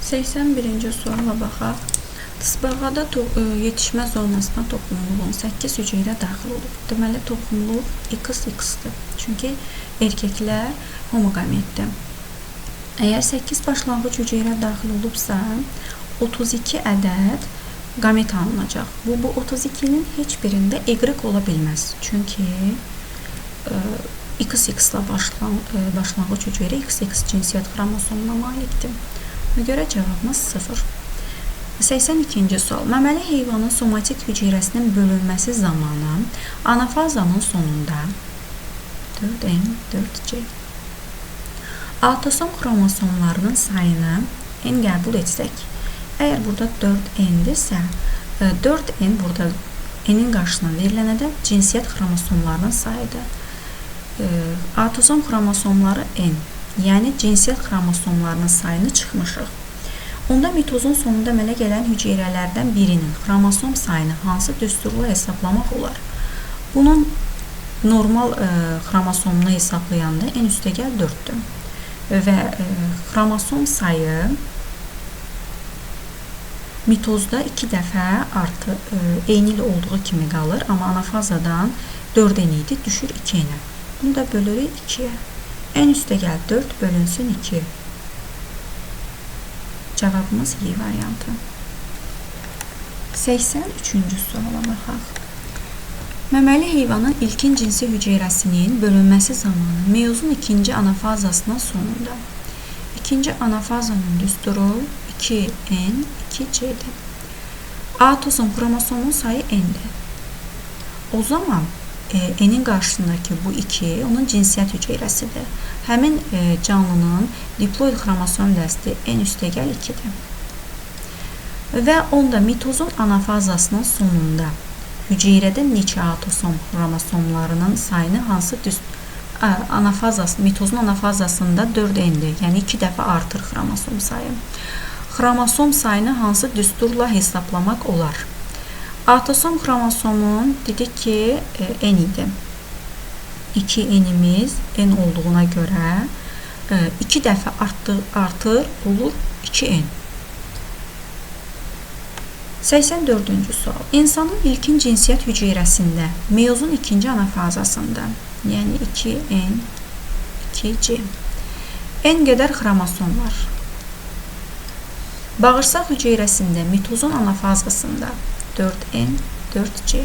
81-ci suala baxaq. Tısbağada yetişmə zonasına toxumluğun 8 hüceyrə daxil olub. Deməli, toxumluq XX-dir. Çünki erkəklər homoqametdir. Əgər 8 başlanğıc hüceyrə daxil olubsa, 32 ədəd qamet alınacaq. Bu 32-nin heç birində Y ola bilməz. Çünki XX-la başlanğıc hüceyrə XX cinsiyyət xromosomuna malikdir. Buna görə cavabımız 0. 82-ci sual. Məməli heyvanın somatik hüceyrəsinin bölünməsi zamanı anafazanın sonunda 4N, 4C autosom xromosomlarının sayını N qəbul etsək, əgər burada 4N-dirsə, 4N burada N-in qarşısına verilən ədəd cinsiyyət xromosomlarının sayıdır. Autosom xromosomları N, yəni cinsiyyət xromosomlarının sayını çıxmışıq. Onda mitozun sonunda əmələ gələn hüceyrələrdən birinin xromosom sayını hansı düsturla hesaplamaq olar? Bunun normal xromosomunu hesaplayanda N üstəgəl 4-dür. Və xromosom sayı mitozda 2 dəfə artı eyni ilə olduğu kimi qalır, amma anafazadan 4N idi, düşür 2N-ə. Bunu da bölürük 2-yə. N üstəgəl 4 bölünsün 2. Cavabımız Y variantı. 83-cü suala baxaq. Məməli heyvanın ilkin cinsi hüceyrəsinin bölünməsi zamanı meyozun ikinci anafazasının sonunda. İkinci anafazanın düsturu 2N, 2C-dir. Autosom xromosomun sayı N-dir. O zaman N-in qarşısındakı bu 2 onun cinsiyyət hüceyrəsidir. Həmin canlının diploid xromosom dəsti N üstəgəl 2-dir. Və onda mitozun anafazasının sonunda hüceyrədə neçə autosom xromosomlarının sayını hansı mitozun anafazasında 4N-dir. Yəni 2 dəfə artır xromosom sayı. Xromosom sayını hansı düsturla hesaplamaq olar? Autosom xromosomun dedik ki, N idi. 2N'imiz N olduğuna görə 2 dəfə artır, olur 2N. 84-cü sual. İnsanın ilkin cinsiyyət hüceyrəsində meyozun ikinci anafazasında, yəni 2N, 2C, N qədər xromosom var. Bağırsaq hüceyrəsində mitozun anafazasında 4N, 4C.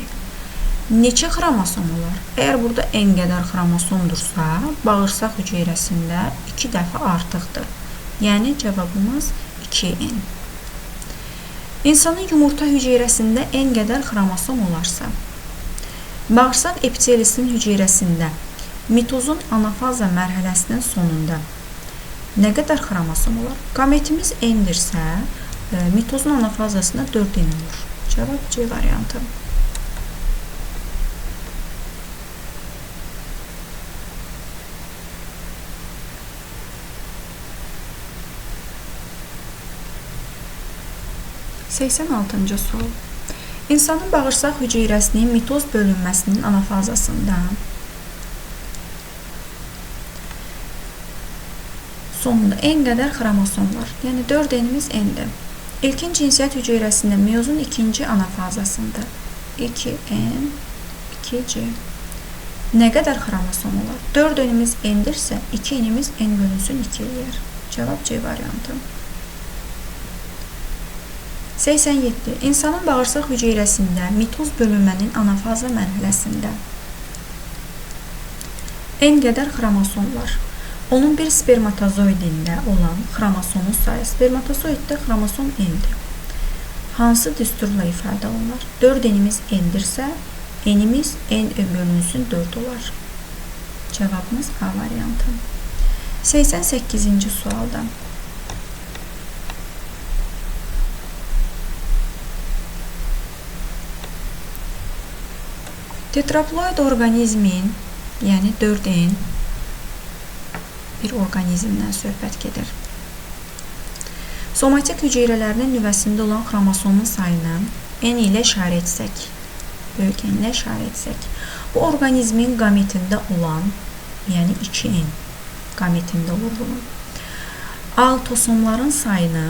Neçə xromosom olar? Əgər burada N qədər xromosomdursa, bağırsaq hüceyrəsində 2 dəfə artıqdır. Yəni cavabımız 2N. İnsanın yumurta hüceyrəsində N qədər xromosom olarsa, bağırsaq epitelisinin hüceyrəsində mitozun anafaza mərhələsinin sonunda nə qədər xromosom olar? Qametimiz N-dirsə, mitozun anafazasında 4N olur. Cavab C variantı. ...86-cı sual. İnsanın bağırsaq hüceyrəsinin mitoz bölünməsinin anafazasında sonunda N qədər xromosom var. Yəni 4N'imiz N-dir. İlkin cinsiyyət hüceyrəsində meyozun ikinci anafazasında 2N, 2C. Nə qədər xromosom olar? 4N'imiz N-dirsə, 2N'imiz N bölünsün 2 eləyər. Cavab C variantı. 87. İnsanın bağırsaq hüceyrəsində mitoz bölünmənin anafaza mərhələsində N qədər xromosom var. Onun bir spermatozoidində olan xromosomun sayı. Spermatozoiddə xromosom N-dir. Hansı düsturla ifadə olunur? 4N'imiz N-dirsə, N'imiz N bölünsün 4 olar. Cavabımız A variantı. 88-ci sualda. Tetraploid orqanizmin, yəni 4N bir orqanizmdən söhbət gedir. Somatik hüceyrələrinin nüvəsində olan xromosomun sayını N ilə işarə etsək, böyük N ilə işarə etsək, bu orqanizmin qametində olan, yəni 2N qametində olur bunun, autosomların sayını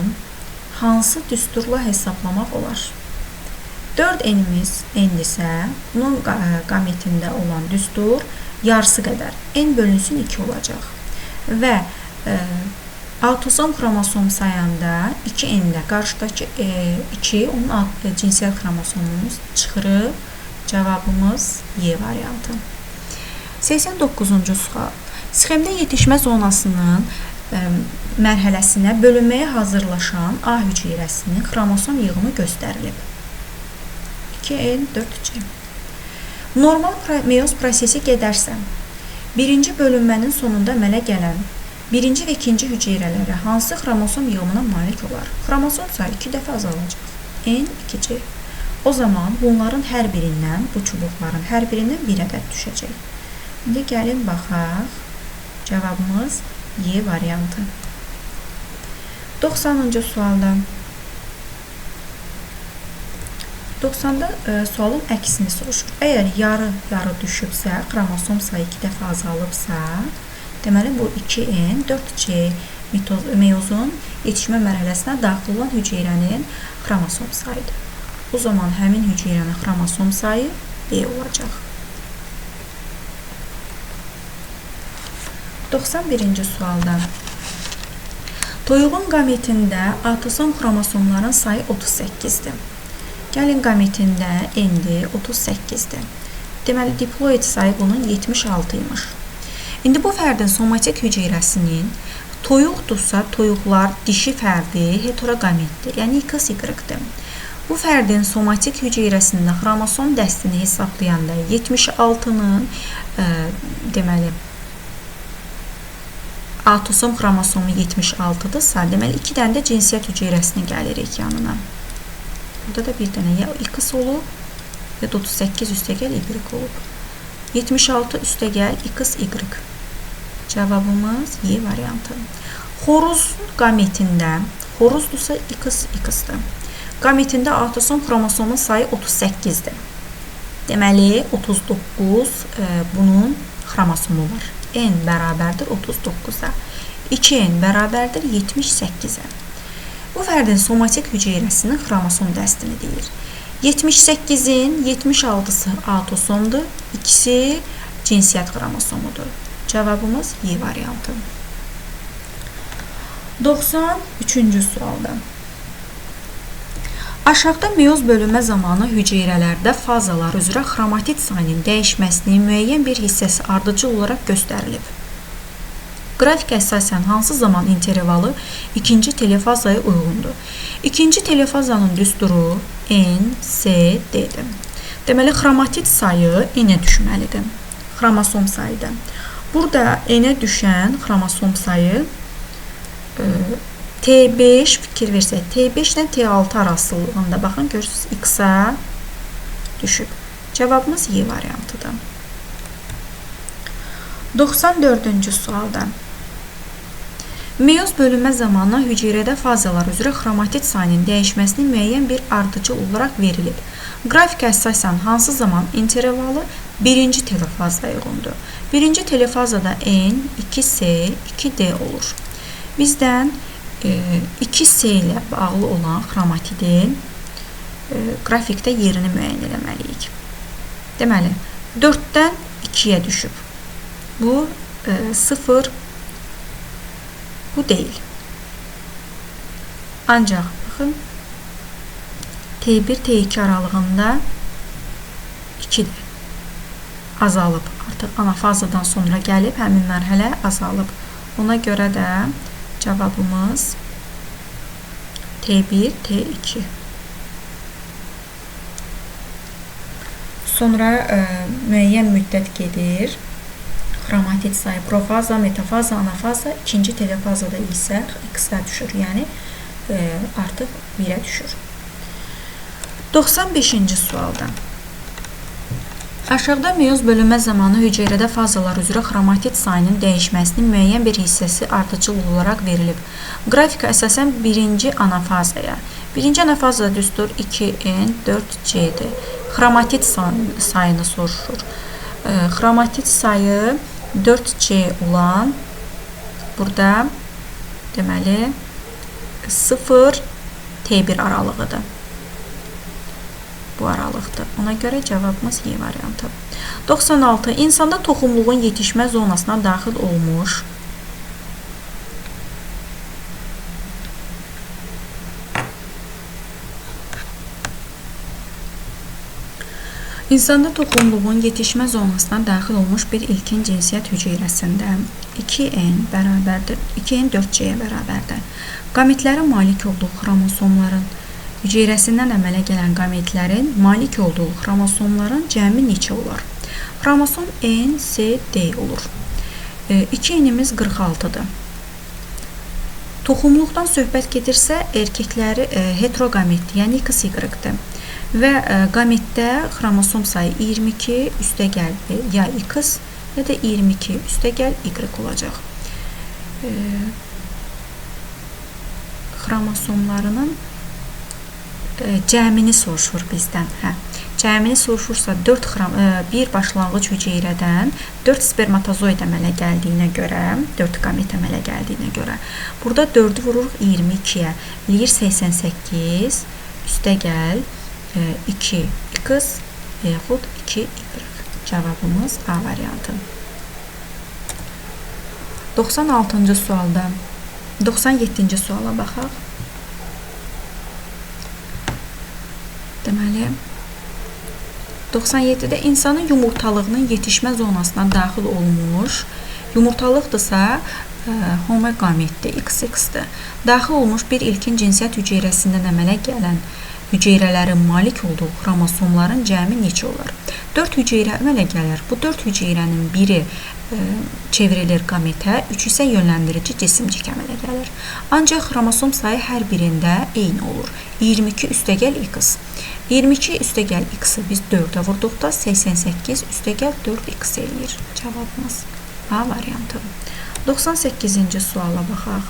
hansı düsturla hesablamaq olar? 4N-imiz N-dirsə, bunun qametində olan düstur yarısı qədər. N bölünsün 2 olacaq. Və autosom xromosom sayanda 2N-də qarşıdakı 2, onun cinsiyyət xromosomumuz çıxırıq. Cavabımız Y variantı. 89-cu sual. Sxemdə yetişmə zonasının mərhələsinə bölünməyə hazırlaşan A hüceyrəsinin xromosom yığımı göstərilib. 2N, 4C. Normal meyoz prosesi gedərsə, birinci bölünmənin sonunda əmələ gələn birinci və ikinci hüceyrələrə hansı xromosom yığımına malik olar? Xromosom sayı 2 dəfə azalacaq. N, 2C. O zaman bunların hər birindən, bu çubuqların hər birindən bir ədəd düşəcək. İndi gəlin baxaq. Cavabımız Y variantı. 90-cı sualda. 90-da sualın əksini soruşur. Əgər yarı-yarı düşübsə, xromosom sayı 2 dəfə azalıbsa, deməli bu 2N, 4C meyozun yetişmə mərhələsinə daxil olan hüceyrənin xromosom sayıdır. O zaman həmin hüceyrənin xromosom sayı B olacaq. 91-ci sualda. Toyuğun qametində autosom xromosomların sayı 38-dir. Gəlin qametində N-dir, 38-dir. Deməli, diploid sayı bunun 76 imiş. İndi bu fərdin somatik hüceyrəsinin toyuqdursa, toyuqlar dişi fərdi heteroqametdir, yəni XY-dir. Bu fərdin somatik hüceyrəsində xromosom dəstini hesablayanda 76-nın deməli, autosom xromosomu 76-dırsa, deməli, 2 dənə də cinsiyyət hüceyrəsini gəlirik yanına. Burada da bir dənə ya X olub, ya da 38 üstəgəl Y olub. 76 üstəgəl X, Y. Cavabımız Y variantı. Xoruz qametində, xoruzdursa X, X-dir. Qametində autosom xromosomun sayı 38-dir. Deməli, 39 bunun xromosomu var. N bərabərdir 39-a. 2N bərabərdir 78-ə. Bu fərdin somatik hüceyrəsinin xromosom dəstini deyir. 78-in 76-sı autosomdur, ikisi cinsiyyət xromosomudur. Cavabımız Y variantı. 93-cü sualda. Aşağıda meyoz bölünmə zamanı hüceyrələrdə fazalar üzrə xromatit sayının dəyişməsinin müəyyən bir hissəsi ardıcıl olaraq göstərilib. Qrafik əsasən hansı zaman intervalı ikinci telefazaya uyğundur? İkinci telefazanın düsturu N, S, D-dir. Deməli, xromatit sayı N-ə düşməlidir. Xromosom sayıdır. Burada N-ə düşən xromosom sayı T5, fikir versək, T5 ilə T6 arasılığında, baxın, görürsünüz, X-a düşüb. Cavabımız Y variantıdır. 94-cü sualda. Meyoz bölünmə zamanı hüceyrədə fazalar üzrə xromatit sayının dəyişməsinin müəyyən bir ardıcıl olaraq verilib. Qrafik əsasən hansı zaman intervalı birinci telefazaya uyğundur? Birinci telefazada N, 2S, 2D olur. Bizdən 2S ilə bağlı olan xromatidin qrafikdə yerini müəyyən eləməliyik. Deməli, 4-dən 2-yə düşüb. Bu 0, bu deyil. Ancaq, baxın, T1, T2 aralığında 2-dir. Azalıb. Artıq anafazadan sonra gəlib, həmin mərhələ azalıb. Ona görə də cavabımız T1, T2. Sonra müəyyən müddət gedir. Xromatit sayı profaza, metafaza, anafaza, ikinci telefazada isə X-ə düşür. Yəni, artıq 1-ə düşür. 95-ci sualda. Aşağıda meyoz bölünmə zamanı hüceyrədə fazalar üzrə xromatit sayının dəyişməsinin müəyyən bir hissəsi ardıcıl olaraq verilib. Qrafika əsasən birinci anafazaya. Birinci anafazada düstur 2N, 4C-dir. Xromatit sayını soruşur. Xromatit sayı 4C olan burada deməli 0, T1 aralığıdır. Bu aralıqdır. Ona görə cavabımız Y variantı. 96. İnsanda toxumluğun yetişmə zonasına daxil olmuş bir ilkin cinsiyyət hüceyrəsində 2N bərabərdir, 2N 4C-yə bərabərdir. Qametlərin malik olduğu xromosomların hüceyrəsindən əmələ gələn qametlərin malik olduğu xromosomların cəmi neçə olar? Xromosom N, C, D olur. 2N-imiz 46-dır. Toxumluqdan söhbət gedirsə, erkəkləri heteroqametdir, yəni XY-dir. Və qametdə xromosom sayı 22 üstəgəl ya X ya da 22 üstəgəl Y olacaq. Xromosomlarının cəmini soruşur bizdən. Hə. Cəmini soruşursa bir başlanğıc hüceyrədən 4 spermatozoid əmələ gəldiyinə görə, 4 qamet əmələ gəldiyinə görə. Burada 4-ü vururuq 22-yə. Eləyir 88 üstəgəl 2x və yaxud 2y. Cavabımız A variantı. 96-cı sualda 97-ci suala baxaq. Deməli, 97-də insanın yumurtalığının yetişmə zonasına daxil olmuş, yumurtalıqdırsa homoqametdir, XX-dir. Daxil olmuş bir ilkin cinsiyyət hüceyrəsindən əmələ gələn hüceyrələrin malik olduğu xromosomların cəmi neçə olar? 4 hüceyrə əmələ gəlir. Bu 4 hüceyrənin biri çevrilir qametə, 3 isə yönləndirici cisimcik əmələ gəlir. Ancaq xromosom sayı hər birində eyni olur. 22 üstəgəl x. 22 üstəgəl x-i biz 4-ə vurduqda 88 üstəgəl 4x eləyir. Cavabımız A variantı. 98-ci suala baxaq.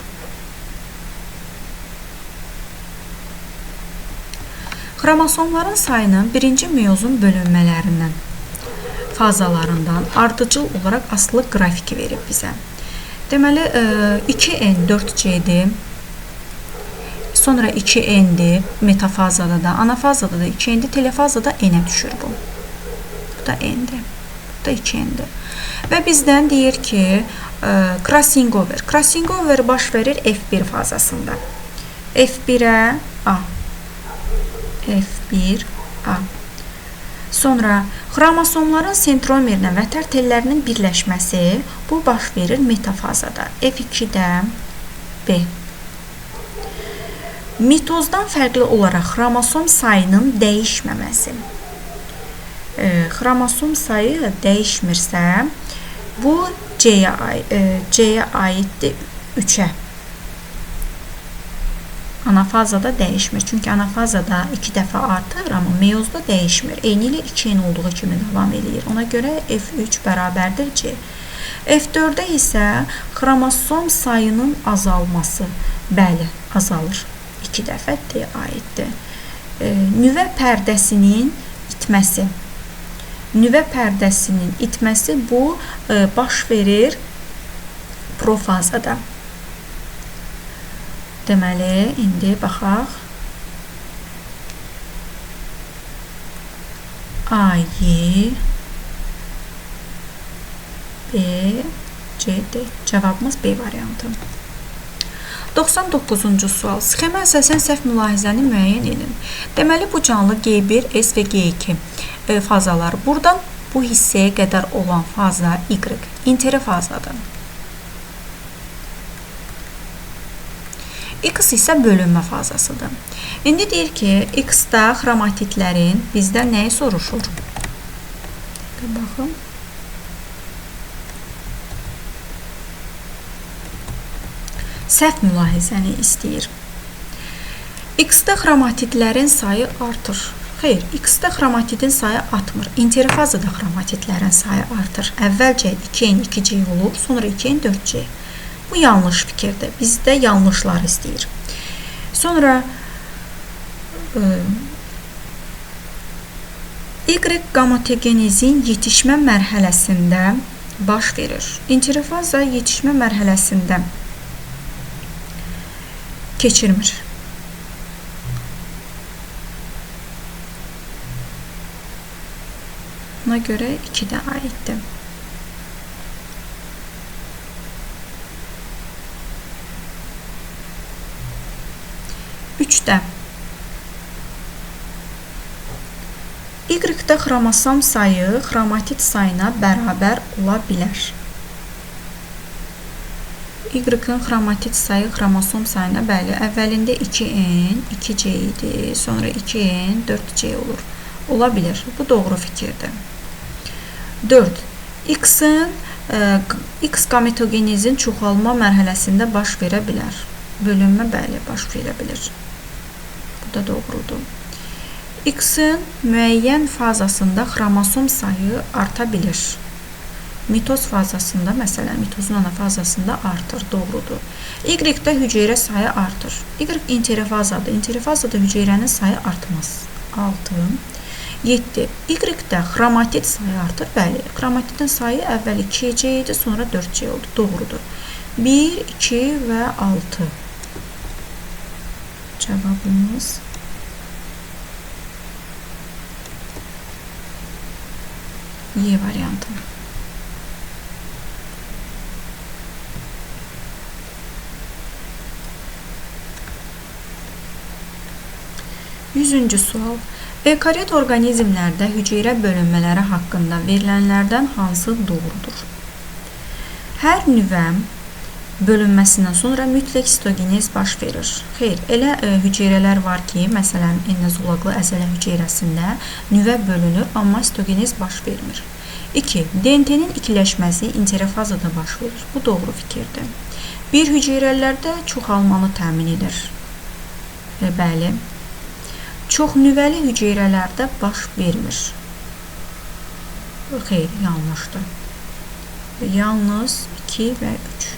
Xromosomların sayının birinci meyozun bölünmələrindən, fazalarından ardıcıl olaraq asılı qrafiki verib bizə. Deməli, 2N 4C-dir, sonra 2N-dir, metafazada da, anafazada da 2N-dir, telefazada N-ə düşür bu. Bu da N-dir, bu da 2N-dir. Və bizdən deyir ki, crossing over. Crossing over baş verir F1 fazasında. F1-ə A. F1A. Sonra xromosomların sentromerinə və vətər tellərinin birləşməsi bu baş verir metafazada. F2-də B. Mitozdan fərqli olaraq xromosom sayının dəyişməməsi. Xromosom sayı dəyişmirsə, bu C-yə aiddir 3-ə. Anafazada dəyişmir. Çünki anafazada 2 dəfə artır, amma meyozda dəyişmir. Eynilə 2N olduğu kimi davam eləyir. Ona görə F3 bərabərdir C. F4-də isə xromosom sayının azalması. Bəli, azalır. 2 dəfə D aiddir. Nüvə pərdəsinin itməsi. Nüvə pərdəsinin itməsi bu baş verir profazada. Deməli, indi baxaq. A, Y, B, C, D. Cavabımız B variantı. 99-cu sual. Sxema əsasən səhv mülahizəni müəyyən edin. Deməli, bu canlı G1, S və G2 fazaları. Buradan bu hissəyə qədər olan faza Y, interfazadır. X isə bölünmə fazasıdır. İndi deyir ki, X-da xromatidlərin bizdən nəyi soruşur? Baxın. Səhv mülahizəni istəyir. X-da xromatidlərin sayı artır. Xeyr, X-da xromatidin sayı artmır. İnterfazada xromatidlərin sayı artır. Əvvəlcə 2N 2C olur, sonra 2N 4C. Bu yanlış fikirdir. Bizdə yanlışlar istəyir. Sonra Y qamatogenezin yetişmə mərhələsində baş verir. İnterfaza yetişmə mərhələsində keçirmir. Buna görə 2 də aiddir. 3-də Y-də xromosom sayı xromatit sayına bərabər ola bilər. Y-ın xromatit sayı xromosom sayına, bəli, əvvəlində 2N, 2C idi, sonra 2N, 4C olur. Ola bilər. Bu doğru fikirdir. 4. X gametogenezin çoxalma mərhələsində baş verə bilər. Bölünmə, bəli, baş verə bilir. Bu da doğrudur. X-in müəyyən fazasında xromosom sayı arta bilir. Mitoz fazasında, məsələn, mitozun ana fazasında artır, doğrudur. Y-də hüceyrə sayı artır. Y interfazadır. İnterfazada hüceyrənin sayı artmaz. 6. 7. Y-də xromatit sayı artır. Bəli, xromatitin sayı əvvəl 2C idi, sonra 4C oldu. Doğrudur. 1, 2 və 6. Cavabımız Y variantı. Yüzüncü sual. Eukaryot orqanizmlərdə hüceyrə bölünmələri haqqında verilənlərdən hansı doğrudur? Hər nüvə bölünməsindən sonra mütləq sitogenez baş verir. Xeyr, elə hüceyrələr var ki, məsələn, enləzolaqlı əzələ hüceyrəsində nüvə bölünür, amma sitogenez baş vermir. 2. DNT-nin ikiləşməsi interfazada baş verir. Bu doğru fikirdir. Bir hüceyrələrdə çoxalmanı təmin edir. Bəli. Çox nüvəli hüceyrələrdə baş vermir. Xeyr, yanlışdır. Yalnız 2 və 3.